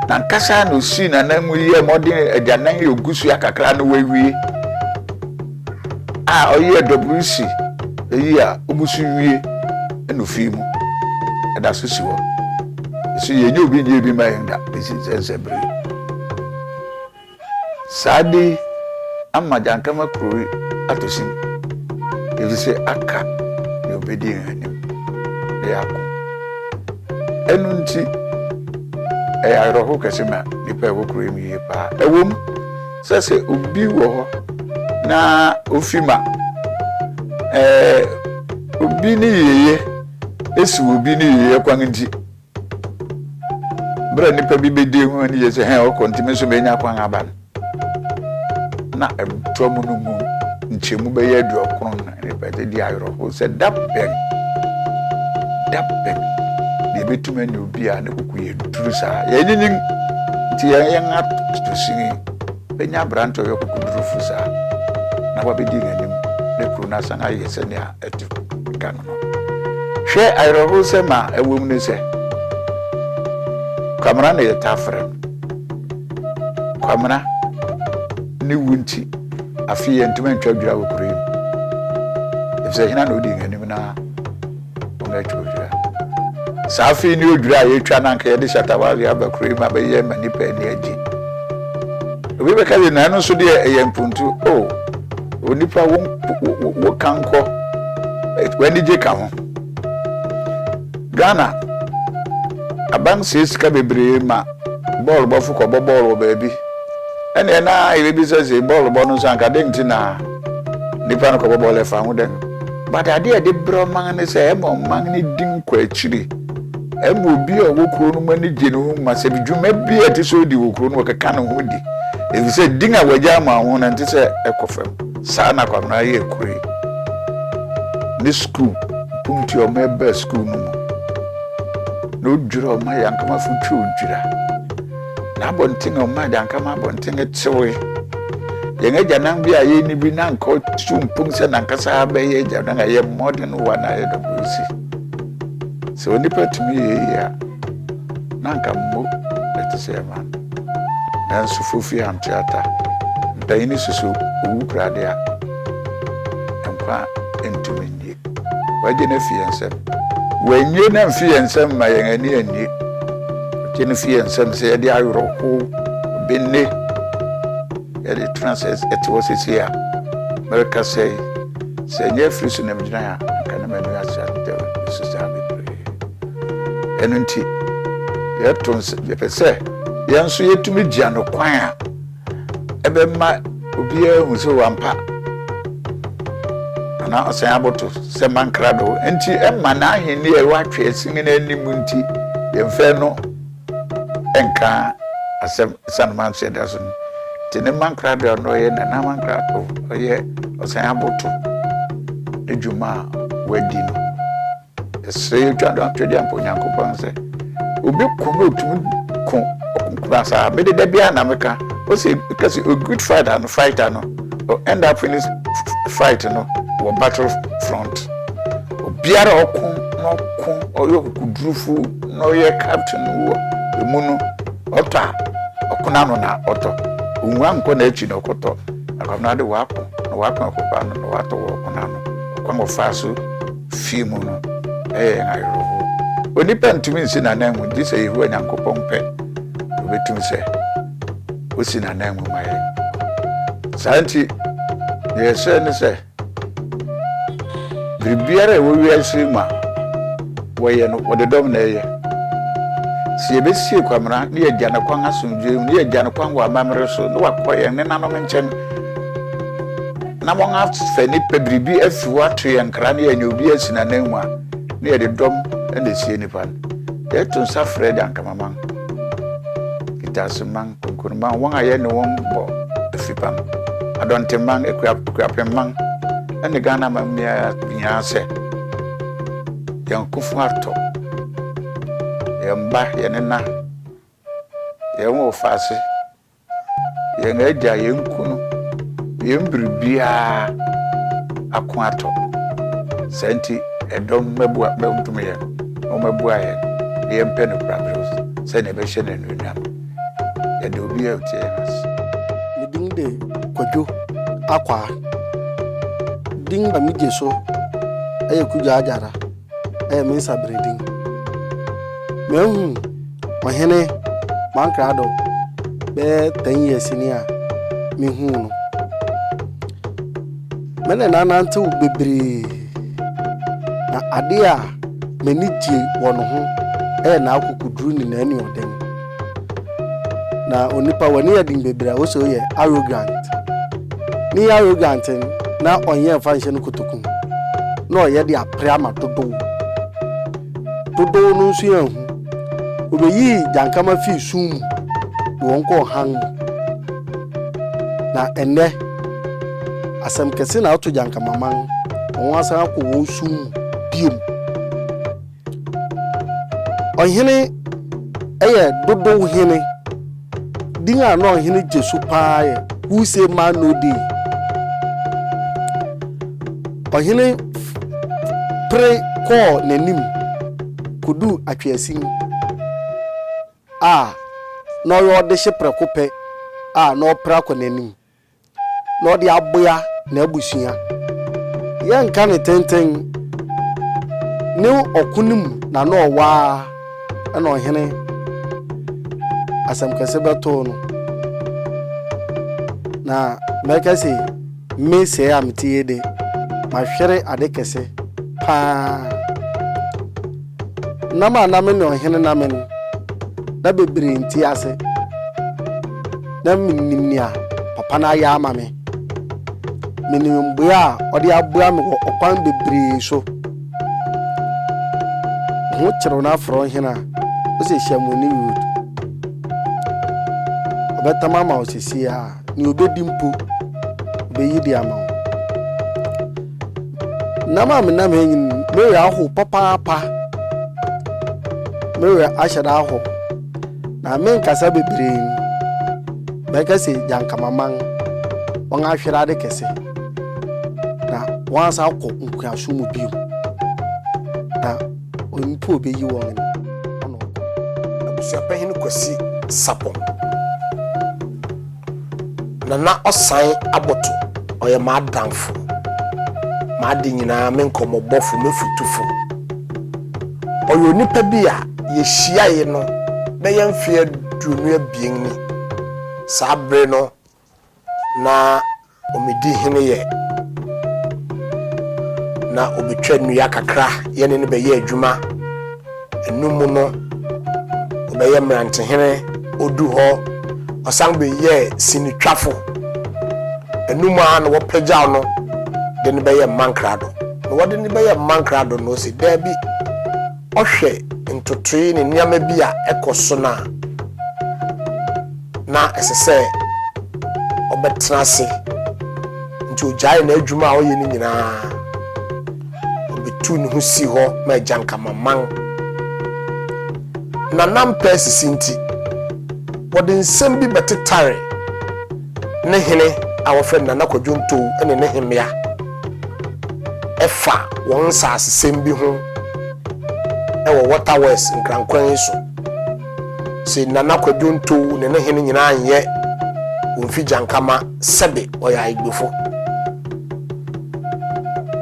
N'ankasa na osii n'anan mu yɛɛ mmɔden agyanan yi ogu so kakra na wawie a ɔyɛɛ WC eyi a ogu so wie na ofii mu. Ɛda so si hɔ. Esi yɛnyɛ obi nyɛ bi ma yɛn da besi sɛ bere. Saa ade yi ama Gyankama kuro yi atɔ sin, efisɛ aka nea obedi yɛn anim na yɛako. Ɛno nti, ɛyɛ awerɛhow kɛse ma nnipa a ɛwɔ kuro yi mu yiye paa. Ɛwom sɛ sɛ obi wɔ hɔ na ofi ma ɛɛ obi ne yiyeyɛ esi obi ne yiyeyɛ kwan nti, Bere a nnipa bi bedi ho anigye sɛ, Hɛn, ɔkɔ nti me nso menya kwan aba no, na ɛtɔ mu no mu nkyɛmu bɛyɛ 90 na nnipa de di awerɛhow sɛ da bɛn, da bɛn na yɛbɛtumi anya obi a ne koko yɛ duru saa. Yɛanyinyin nti yɛn yɛn ato sin bɛnya aberante a ɔyɛ kokodurufo saa na wabɛdi yɛn anim na kuro no asan ayɛ sɛnea ɛte kan no. Hwɛ awerɛhosɛm a ɛwom ne sɛ, Kwamena na yɛtaa frɛ no. Kwamena ne wu nti, afe yi yɛntumi antwa dwira wɔ kuro yi mu. Efisɛ hena na odi yɛn anim na wɔatwa odwira? Saa afe yi ne odwira a yɛtwa na anka yɛde shatawale aba kuro yi mu abɛyɛ ma nnipa ani agye. Obi bɛka sɛ, na ɛno nso deɛ ɛyɛ mpuntu. Oh, Onipa wo wo kankɔ w'anigye ka ho. Ghana aban sie sika bebree ma bɔɔl bɔfo kɔbɔ bɔɔl wɔ baabi. Ɛnneɛ na yɛbɛbisa sɛ bɔɔl bɔ no nso anka dɛn nti na nipa no kɔbɔ bɔɔl ɛfa ho dɛn? But adeɛ a ɛde brɛ ɔman ne sɛ ɛma ɔman no din kɔ akyiri. Ɛma obi a ɔwɔ kuro no mu ani gye ne ho ma sɛ dwuma bi a ɛte sɛ odi wɔ kuro no ɔkeka ne ho di. Efisɛ din a wagya ama ho no ɛnte sɛ ɛkɔ fam. Saa na Kwabena yɛɛ kuro yi ne sukuu mpuntuo a ɔma ɛbaa sukuu no mu. Na odwira ɔma Yankamafo twa odwira. N'abɔnten a ɔmaa Gyankama abɔnten tewee. Yɛn agyanan bi a yɛnni bi na anka ɔtu mpon sɛ n'ankasa abɛyɛ agyanan a ɛyɛ mmɔden wɔ na ayɛ WC. Sɛ onipa tumi yɛ eyi a, na anka mmo ɛte sɛ ɛma no. Nanso Fofi ante ata. Mpanyin susu owu kura de a, nkwa ntumi nnye. Wagye no afi yɛn nsam. Wannye no amfi yɛn nsam ma yɛn ani annye. Wagye no fi yɛn nsam sɛ yɛde awerɛhow benne yɛde tena sɛ ɛte hɔ seesei a merekasa yi. Sɛ ɛnyɛ afiri so na megyina a, anka na m'ani ase atɛw nsu saa bebree. Ɛno nti, yɛto nsa, yɛpɛ sɛ yɛn nso yɛtumi gyina no kwan a ɛbɛma obiara ahu sɛ wampa anaa ɔsan aboto sɛ mankrado nti ɛma n'ahenni a ɛwɔ atweasin no anim nti yɛmfɛ no nka asɛm ɛsiane manso ɛda so no nti ne mankrado a ɔno ɔyɛ nana mankrado ɔyɛ ɔsan aboto ne dwuma a wadi no. Yɛsrɛ yɛtwa do atwɛdeɛ ampa Onyankopɔn sɛ obi ko na otumi ko ɔkonkura saa. Mede da biara na meka ose kasi a good fighter no fighter no o end up in his fight no wɔ battle front. Obiara ɔko na ɔko ɔyɛ ɔkokodurufo na ɔyɛ captain wɔ emu no ɔtɔ a ɔko n'ano na ɔtɔ. Onwua nkɔ n'akyi na ɔkɔtɔ. Akwamena de wako na wako akokɔ ano na watɔ wɔ ɔko n'ano. Ɔkwan ɔfaa so fie mu no yɛ yɛn awerɛhow. Onipa ntumi nsi n'ananmu gye sɛ Yehowa Nyankopɔn pɛ na obetumi sɛ osi n'ananmu ma yɛn. Saa nti, nea yɛsrɛ ne sɛ, biribiara a ɛwɔ wiase yi mu a wɔyɛ no, wɔde dɔm na ɛyɛ. Sɛ yɛbɛsie Kwamena na yɛagya no kwan asomdwoe mu, na yɛagya no kwan wɔ amammerɛ so, na wakɔ yɛn nenanom nkyɛn, na wɔafa nnipa biribi afi hɔ ato yɛn nkra na yɛanya obi asi n'ananmu a, na yɛde dɔm na esie nnipa no. Yɛto nsa frɛ Gyankamaman, Kitaseman, Konkonman, wɔn a yɛne wɔn bɔ afipam, Adɔnteman, Akuapemman, ne Ghana man nyinaa sɛ yɛn kofo atɔ, yɛn mma, yɛn nena, yɛn wɔfaase. Yɛn agya, yɛn kunu, yɛn biribiara ako atɔ. Saa nti, ɛdɔm mmɛboa mmɛdom yɛn, na wɔmmɛboa yɛn, na yɛmpɛ no koraberɛ sɛnea ɛbɛhyɛ no anuonyam. Yɛda obi a ɔtie yɛn ase. Me din de Kwadwo Akwaa. Din a megye so yɛ Kudwo Agyara. yɛ me nsabrɛ din. Mahu ɔhene Mankrado bɛyɛ 10 years ni a mehuu no. Me ne no anantew bebree, na ade a m'ani gye wɔ ne ho yɛ n'akokoduru ne n'anuɔden. Na onipa w'ani yɛ den bebree a wosɛ woyɛ arrogant. Ne yɛ arrogant no na ɔnyɛ mfa nhyɛ no kotoku mu na ɔyɛ de apere ama dodow. Dodow no nso yɛnhu. Obeyii Gyankama fii sum mu de wɔn kɔɔ hann mu. Na ɛnnɛ asɛm kɛse na ato Gyankama man, wɔn asan akɔ wɔn sum mu biom. Ɔhene yɛ dodow hene. Din a na ɔhene gye so paa yɛ Who Say Man No Dey. Ɔhene pere kɔɔ n'anim koduu Atweasin a na ɔyɛ ɔdehye prɛko pɛ a na ɔpere akɔ n'anim. na ɔde aboa n'abusua. Yɛnka no tenten, ne ɔko no mu na na ɔwɔ ara na ɔhene asɛm kɛse bɛtoo no. Na mɛka se me sɛɛ a mete yi de, mahwere ade kɛse paa. Nam a na me ne ɔhene nam no, na bebree nte ase. Na minnim nea papa no ayɛ ama me. Menim mboa a ɔde aboa me wɔ ɔkwan bebree so. Wo ho kyerew na afrɛ wo hene a, wose hyɛ mo ne Ruth. Ɔbɛtam ama wo sesie a, nea obedi mpo, obeyi de ama wo. Nam a menam ha nyini no, me werɛ ahow papaapa. Me werɛ ahyɛ da ahow. Na menkasa bebree no, mɛka sɛ Gyankamaman, wɔn ahwere ade kɛse, na wɔasan akɔ nkoasom mu bio. Na onipa a obeyi wɔn no, ɔna ɔkɔ. Abusuapanyin Kwasi Sarpong, Nana Ɔsan Aboto, ɔyɛ m'adamfo, m'ade nyinaa, me nkɔmmɔbɔfo, me fotufo. Ɔyɛ onipa bi a yehyiae no bɛyɛ mfe 22 ni. Saa bere no na omedi hene yɛ. Na obetwa nnua kakra yɛne no bɛyɛ adwuma. Ɛno mu no, ɔbɛyɛ mmerantehene. Odu hɔ, ɔsan bɛyɛɛ sinitwafo. Ɛno mu ara na wɔpagyaw no de no bɛyɛɛ mmankrado. Na wɔde no bɛyɛɛ mmankrado no, ose daabi, ɔhwɛ ntotoe ne nneɛma bi a ɛkɔ so no a, na ɛsɛ sɛ ɔbɛtena ase. Nti ogyaee n'adwuma a ɔyɛ no nyinaa. Obetuu ne ho sii hɔ ma Agyankamaman. Na na mpɛ asisi nti, wɔde nsɛm bi bɛtetare ne hene a wɔfrɛ no Nana Kwadwo Ntow ne ne hemmea ɛfa wɔn nsasesɛm bi ho wɔ Water Works Nkrankwan yi so. Se Nana Kwadwo Ntow ne ne hene nyinaa nyɛ wɔn fi Gyankama sɛbe wɔyɛ Ayigbefo.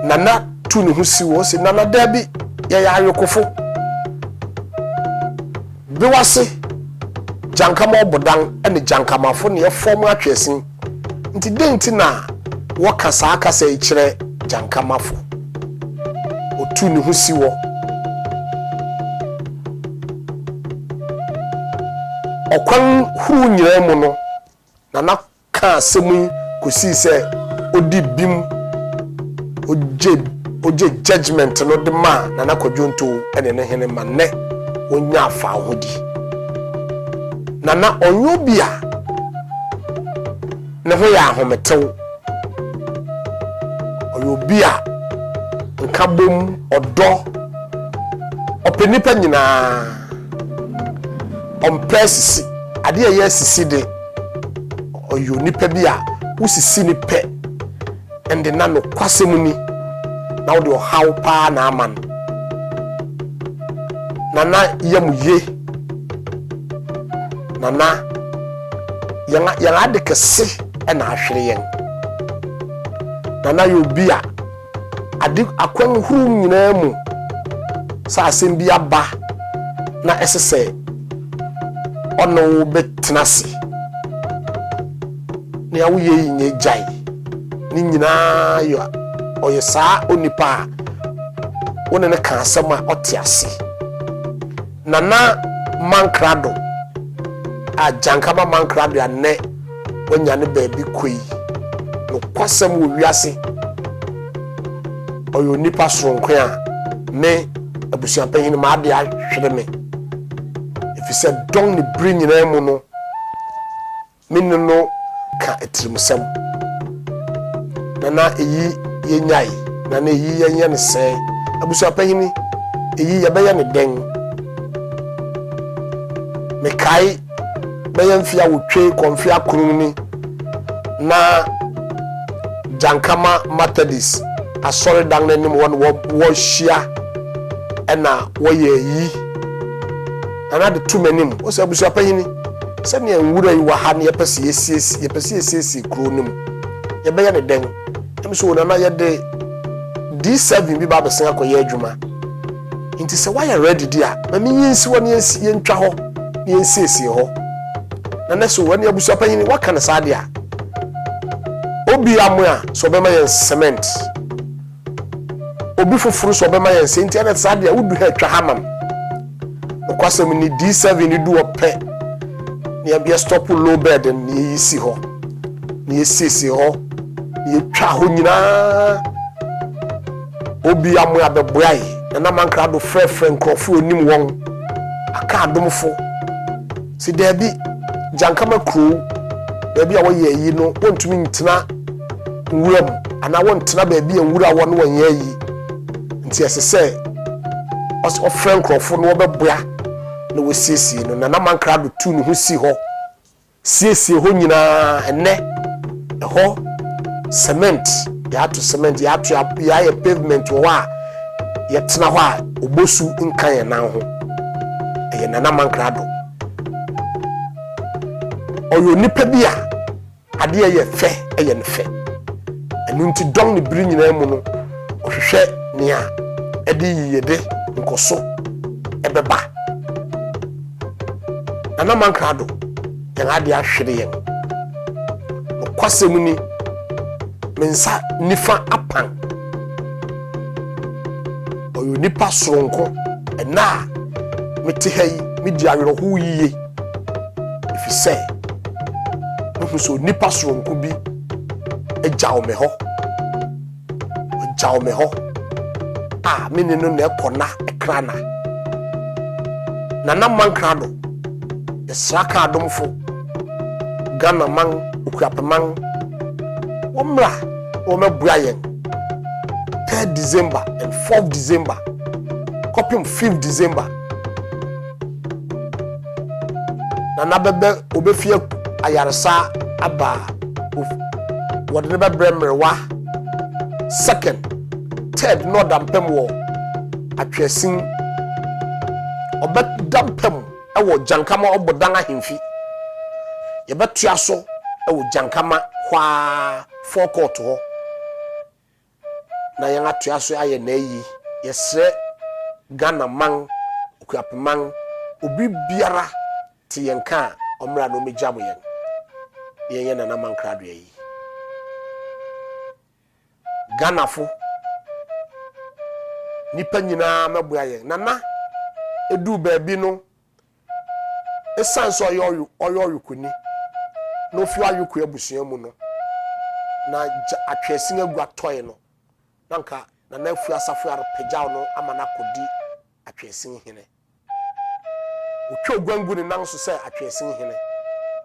Nana tu ne ho si hɔ se, Nana daabi, yɛyɛ ayokofo. Bewase, Gyankama Ɔbodan ne Gyankamafo na yɛfɔm Atweasin. Nti dɛn nti na wɔka saa kasa yi kyerɛ Gyankamafo? Otu ne ho si hɔ. Ɔkwan horow nyinaa mu no, Nana kaa asɛm yi kosii sɛ odi bem, ogye ogye judgement no de maa Nana Kwadwo Ntow ne ne hene ma nnɛ wonyaa fawohodi. Nana ɔnyɛ obi a ne ho yɛ ahometew. Ɔyɛ obi a nkabom, ɔdɔ, ɔpɛ nnipa nyinaa. Ɔmpɛ asisi. Adeɛ a ɛyɛ asisi de, ɔyɛ onipa bi a wosisi no pɛ, ɛnde na nokwasɛm ni, na wode ɔhaw paa na ama no. Nana yam ye. Nana, yɛn yɛn ade kɛse na ahwere yɛn. Nana yɛ obi a ade akwan horow nyinaa mu sɛ asɛm bi aba na ɛsɛ sɛ ɔne wo bɛtena ase. Nea woyɛ yi nyɛ gyae. Ne nyinaa yɛ ɔyɛ saa onipa a wo ne no ka asɛm a ɔte ase. Nana Mankrado a Gyankama Mankrado a nnɛ wanya ne baabi kɔ yi, nokwasɛm wɔ wiase, ɔyɛ onipa soronko a me abusuapanyin m'ade ahwere me, efisɛ dɔn ne bere nyinaa mu no, Me ne no ka atirimsɛm, na na eyi yɛnyae, na na eyi yɛnyɛ no sɛɛ. Abusuapanyin, eyi yɛbɛyɛ no dɛn? Mekae bɛyɛ mfe awotwe kɔ mfe akron ni, na Gyankama Methodist asɔredan no anim hɔ na wɔhyia na wɔyɛ ayi. Nana de to m'anim, ɔsɛ abusuapanyin, sɛnea nwura yi wɔ ha na yɛpɛ sɛ yɛsiesie, yɛpɛ sɛ yɛsiesie kurow no mu. Yɛbɛyɛ no dɛn? Ɛm so Nana yɛde D7 bi ba abɛsen akɔyɛ adwuma. Nti sɛ woayɛ ready di a, ma menyi nsi hɔ na yɛntwa hɔ na yɛnsiesie hɔ. Nana so ɛne abusuapanyin waka no saa de a, obi amoa sɛ ɔbɛma yɛn cement. Obi foforo sɛ ɔbɛma yɛn sɛ nti ɛna saa deɛ wodu ha atwa ha ma m. Nokwasɛm ni D7 no du hɔ pɛ na yɛ stop low bed no na yɛyi si hɔ na yɛsiesie hɔ. Na yɛtwaa hɔ nyinaa. Obi amoa bɛboae. Nana Mankrado frɛfrɛ nkurɔfo a onim wɔn, aka adomfo. Se daabi, Gyankama kurow, baabi a wɔyɛ ayi no, wɔntumi ntena nwura mu anaa wɔntena baabi a nwura wɔ na wɔnyɛ ayi. Nti ɛsɛ sɛ ɔfrɛ nkurɔfo na wɔbɛboa na wɔasiesie no. Nana Mankrado tuu ne ho sii hɔ Siesie hɔ nyinaa ɛnnɛ ɛhɔ cement yɛato cement yɛato yɛayɛ pavement wɔ hɔ a yɛtena hɔ a obosu nka yɛn nan ho ɛyɛ Nana Mankrado ɔyɛ onipa bi a adeɛ yɛ fɛ ɛyɛ no fɛ ɛno nti dɔn ne bere nyinaa mu no ɔhwehwɛ nea ɛde yiyede nkɔso ɛbɛba. Nana Mankrado, yɛn adeɛ ahwere yɛn. Nokwasɛm ni, me nsa nifa apan. Ɔyɛ onipa soronko. Ɛnnɛ a mete ha yi, medi awerɛhow yiye, efisɛ mehu sɛ onipa soronko bi agyaw me hɔ. Ɔgyaw me hɔ a me ne no na ɛkɔ na ɛkra na. Nana Mankrado, yɛsra ka adomfo, Ghana man, Okuapeman, wɔmmra na wɔmmɛboa yɛn 3rd December and 4th December kɔpem 5th December. Nana bɛbɛ obefi ayaresa aba a wɔde no bɛbrɛ mmerewa second, third na ɔda mpam wɔ Atweasin. Ɔbɛda mpam wɔ Gyankama Ɔbodan Ahemfi. Yɛbɛtoa so wɔ Gyankama hɔ ara forecourt hɔ. na yɛn atoa so ayɛ n'ayi. Yɛsrɛ Ghana man, Okuapeman, obi biara te yɛn nka a ɔmmra na ɔmmɛgyam yɛn na yɛnyɛ Nana Mankrado ayi. Ghanafo, nnipa nyinaa mmɛboa yɛn. Nana ɛduu baabi no, Esiane sɛ ɔyɛ ɔyɛ ɔyokoni na ofi Ayoko abusua mu no, na gya atweasin agua tɔe no, na anka Nana Afua Asafo repagyaw no ama no akɔdi atweasin hene. Otwa oguan gu ne nan so sɛ atweasin hene,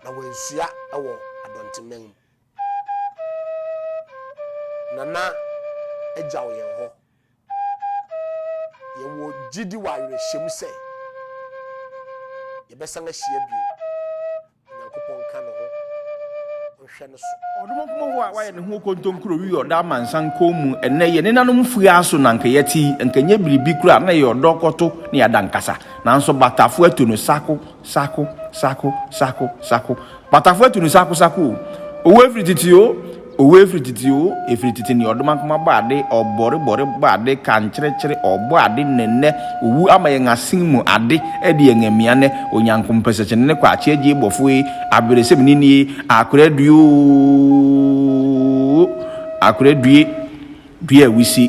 na wansua wɔ Adɔntenman mu. Nana agyaw yɛn hɔ. Yɛwɔ gyidi wɔ awerɛhyɛmu sɛ yɛbɛsan ahyia bio. Onyankopɔn nka ne ho, ɔnhwɛ no so. Ɔdomankoma a wayɛ ne ho okontonkuro wi ɔda amansan kɔn mu ɛnnɛ yɛ nenanom fie ara so na anka yɛte yi, anka ɛnyɛ biribi koraa na yɛ ɔdɔ kɔto ne yɛada nkasa. Nanso batafo atu no sako, sako, sako, sako, sako. Batafo atu no sako, sako o. Owu efiri tete o, Owu efiri tete o, efiri tete nea ɔdomankoma bɔ ade, ɔbɔre bɔre bɔ ade, kankyerɛkyerɛ, ɔbɔ ade nnɛnnɛ, owu ama yɛn asen mu ade, ɛde yɛn amia nnɛ, Onyankompɛsɛkyene ne kwakye agyie bɔfoɔ yi, aberesɛm ni nie, akora due oo, akora due, due a wusi.